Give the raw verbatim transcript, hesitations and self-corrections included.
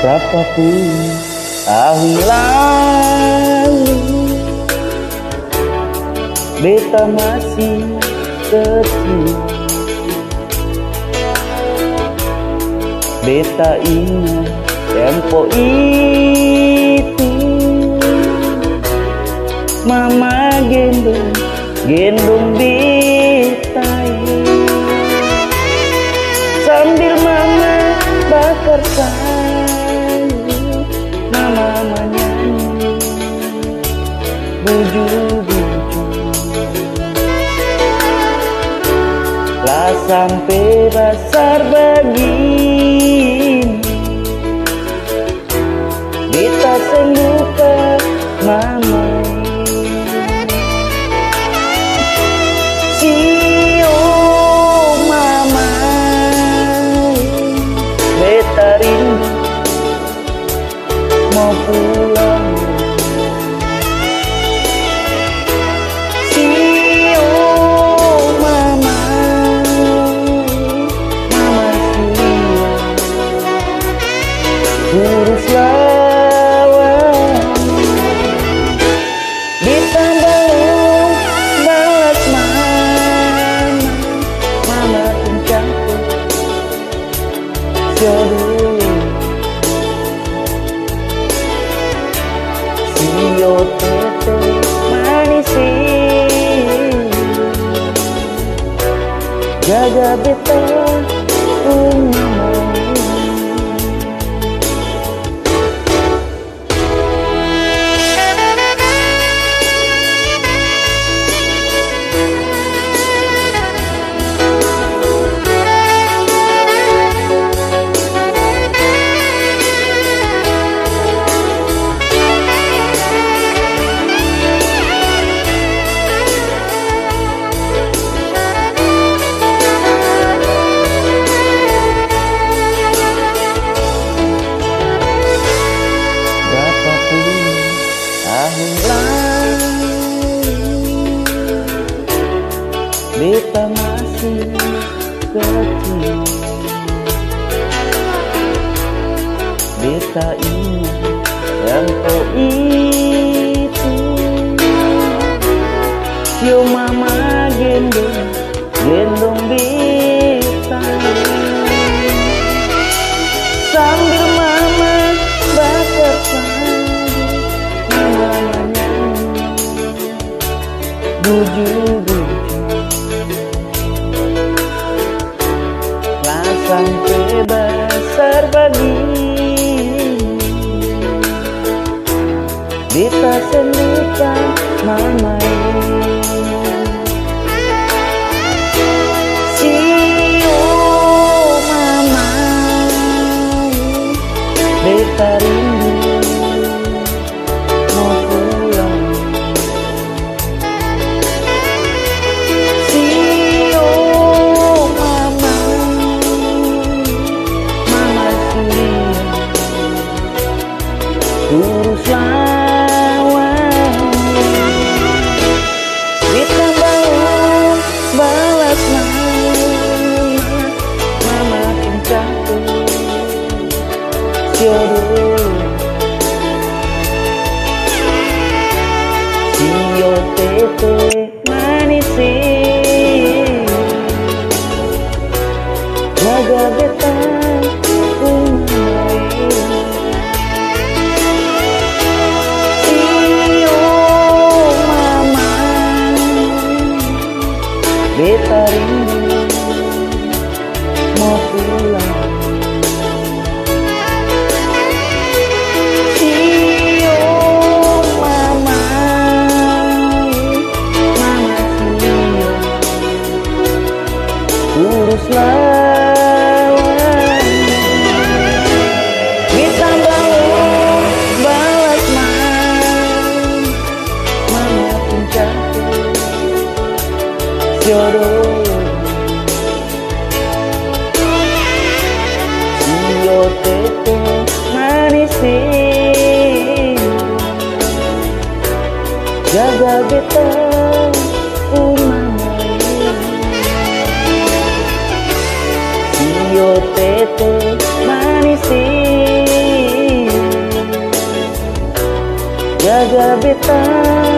Brapa puluh tahun lalu, beta masih kecil. Beta ingat tempo itu, mama gendong, gendong beta, sambil mama bakar sayur, mama manyanyi buju-buju. La sampe basar bagini, beta seng lupa mama. Sio mama, beta rindu mo pulang. Sio mama, mama sio. Urus lawang. Beta balong balas mama, mama pung cantik. Sio dulu. Sio tete manis, jaga beta pung mama. Brapa puluh tahun lalu, beta masih kecil. Beta ingat tempo itu, sio mama gendong, gendong beta. Sambil mama bakar sayur, mama manyanyi buju-buju. La sampe basar bagini, beta seng lupa mama e. Sio mama e, beta rindu mo pulang. Sio mama, mama sio. Urus lawang. Beta balong balas mama, mama pung cantik. Sio dolo. Sio tete manis e, jaga beta pung mama e. Sio mama, beta rindu mo pulang. Sio mama, mama sio. Urus lawang. Beta balong balas mama, mama pung cantik. Sio dolo. Sio tete manis e, jaga beta pung mama e. Sio tete manis e, Jaga beta.